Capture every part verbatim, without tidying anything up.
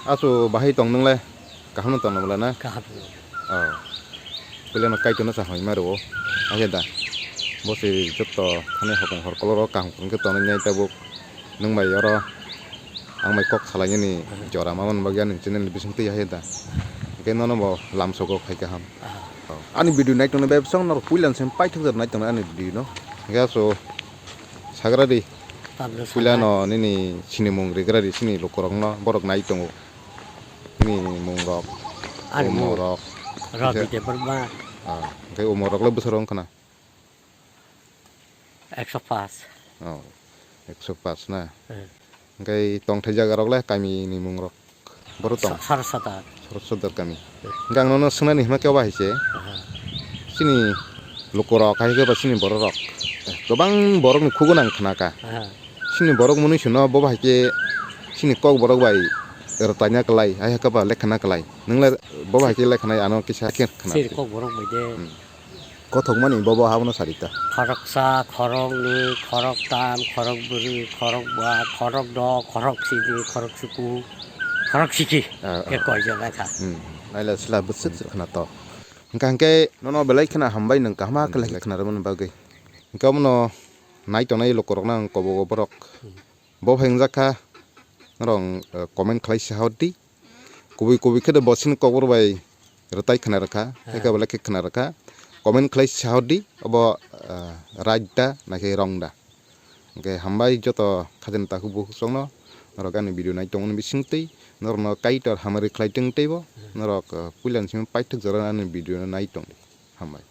Asu bahai tong nwngle kaham no tong nwngle na? Kaham no. Oh. Pwila no Kaitor no sa hoi ma rwo. Ahe da. Bo se jotto thani hokong hor koloro kaham hokong khe tonwi nai tabuk. Nwng bai oro ang bai kok salainani jora ma man bagya nwng channel ni bising twi ahe da. Hwnkhe nono bo lam sogo khai kaham. Oh. Ani video nai tongno bebsong no pwila se paithak jar nai tongno ani video no. Hwnkhe asu sagra di. Pwila no nini sinimung rigra di sini lukurok no borok nai tongo. Ni mung rok. Ani mung. Umor rok. Rabi Debbarma. Ah, hwnkhe umor rok le bwswk rok wngkha na? Ekso paanch. Oh, ekso paanch na. Hmm. Hwnkhe tongthai jaga rok le kami ni mung rok. Boro tong. Sar sadar. Sar sadar kami. Hwnkhe ang nono swngnani hima khe obo hai se. Aha. Sini lukurok hai khe ba sini bororok. Kwbang borokni khugo nang khna ka. Aha. Sini borok mwnwi sino bo bahai khe sini kok borok bai rwtaina kwlai, hai hakhe ba lekhana kwlai. Nwng le bo bahai khe lekhanai ano kisa khe khna. Sir kok borok bai de. Hmm. Kothokmani bobo habono sarita. Khoroksa, khoroknwi, khoroktam, khorokbwrwi, khorokba, khorokdo, khoroksini, khoroksuku, khoroksiki. Ah, ah. Khe koijak kha. Hmm. Naila sila bwswk khna to. Hwnkha hwnkhe nono belai kheno hambai nwng kaham khe lai khna rwmani bagwi. Hwnkhe omono nai tongnai lukurokno ang kobogo borok. Bo hai wngjak kha norok, eh, comment khlai si hor di. Kubui kubui khe bo sini kokborok bai rwtai khna rwkha, hai khe belai khe khna rwkha. Comment khlai si hor di, obo, eh, right da, nakhe wrong da. Hwnkhe hambai joto khajani takhuk bukhuk chwngno, norok ani video nai tongmani bisingtwi, norokno Kaitor hamari khlai tong teibo, norok, eh, puilani simi paithak jora ani video no nai tong di. Hambai.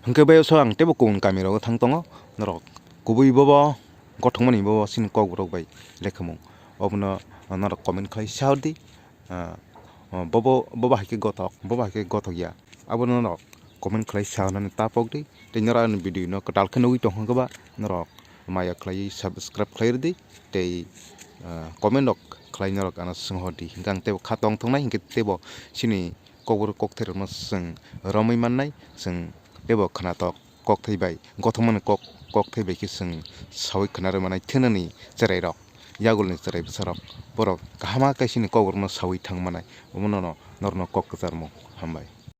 Hwnkhe baiso ang teibo kubun kamirogo thang tongo, norok kubui bobo gothokmani bobo sini kokborok bai lekhamung. Obono norok comment khlai sa di, ah, bobo, bobo hai khe gothok, bobo hai khe gothok ya. Abono norok comment khlai sa hwnani ta pok di. Tei norok ani video no kwtal khe nugwi tong hwnkhe ba norok maya khlaiwi subscribe khlai rwdi tei, ah, comment rok khlai norok ano swng hor di. Hwnkhe ang teibo kha tong thongnai hwnkhe teibo sini kokborok kokthai rokno chwng romwi mannai, chwng teibo khwnatok kokthai bai, gothokmani kok, kokthai bai khe chwng saui khwna rwmani thwnani chwrairok, yagulni chwrai bwsarok, borok kaham khe sini kokborokno saui thang manai, omono norokno kok kwcharmung hambai.